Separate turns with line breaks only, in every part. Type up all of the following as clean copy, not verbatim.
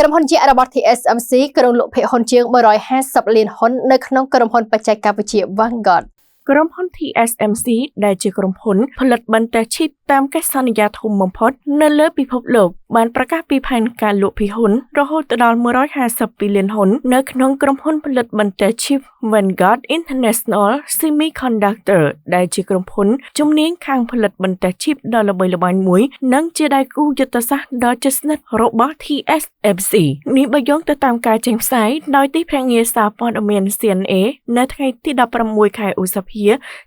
ក្រុមហ៊ុនជារបស់ TSMC ក្រុងលក់ភាគហ៊ុនជាង150លានហ៊ុននៅក្នុងក្រុមហ៊ុនបច្ចេកវិទ្យា Vanguard។
ក្រុមហ៊ុន TSMC ដែលជាក្រុមហ៊ុនផលិតបន្ទះឈីបតាមកិច្ចសន្យាធំបំផុតនៅលើពិភពលោក បានប្រកាសពីផែនការលក់ភាគហ៊ុនរហូតដល់152លានហ៊ុននៅក្នុងក្រុមហ៊ុនផលិតបន្ទះឈីប Vanguard International Semiconductor ដែលជាក្រុមហ៊ុនជំនាញខាងផលិតបន្ទះឈីបដ៏ល្បីល្បាញមួយ និងជាដៃគូយុទ្ធសាស្ត្រដ៏ជិតស្និទ្ធរបស់ TSMC។ នេះបើយោងទៅតាមការចេញផ្សាយដោយទីភ្នាក់ងារសារព័ត៌មាន CNA នៅថ្ងៃទី16ខែឧសភា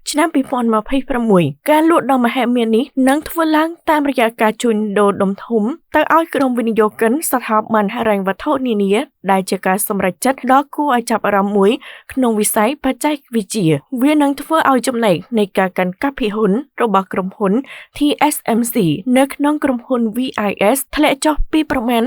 ឆ្នាំ2026។ ការលក់ដ៏មហិមានេះនឹងធ្វើឡើងតាមរយៈការជួញដូរដុំធំទៅឲ្យក្រុមវិនិយោគិនស្ថាប័នហិរញ្ញវត្ថុនានា ដែលជាការសម្រេចចិត្តដ៏គួរឲ្យចាប់អារម្មណ៍មួយក្នុងវិស័យបច្ចេកវិទ្យា។ វានឹងធ្វើឲ្យចំណែកនៃការកាន់កាប់ភាគហ៊ុនរបស់ក្រុមហ៊ុន TSMC នៅក្នុងក្រុមហ៊ុន VIS ធ្លាក់ចុះពីប្រមាណ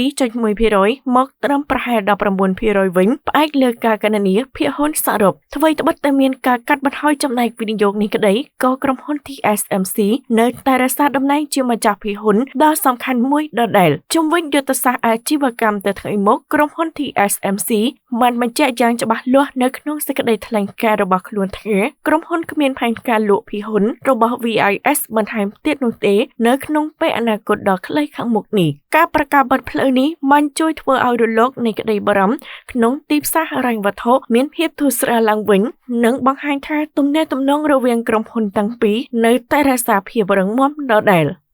27.1%មកត្រឹមប្រហែល19%វិញ ផ្អែកលើការគណនាភាគហ៊ុនសរុប។ ថ្វីត្បិតតែមានការកាត់បន្ថយចំណែកវិនិយោគនេះក្តី ក៏ក្រុមហ៊ុន TSMC នៅតែរក្សាតំណែងជាម្ចាស់ភាគហ៊ុនដ៏សំខាន់មួយដដែល។ ជុំវិញយុទ្ធសាស្ត្រអាជីវកម្មទៅថ្ងៃមុខ ក្រុមហ៊ុន TSMC បានបញ្ជាក់យ៉ាងច្បាស់លាស់នៅក្នុងសេចក្តីថ្លែងការណ៍របស់ខ្លួនថា ក្រុមហ៊ុនគ្មានផែនការលក់ភាគហ៊ុនរបស់ VIS បន្ថែមទៀតនោះទេ នៅក្នុងពេលអនាគតដ៏ខ្លីខាងមុខនេះ។ ការប្រកាសបិទផ្លូវនេះបានជួយធ្វើឲ្យរលកនៃក្តីបារម្ភក្នុងទីផ្សារហិរញ្ញវត្ថុមានភាពធូរស្រាលឡើងវិញ និងបង្ហាញថាទំនាក់ទំនងរវាងក្រុមហ៊ុនទាំងពីរនៅតែរក្សាភាពរឹងមាំដដែល។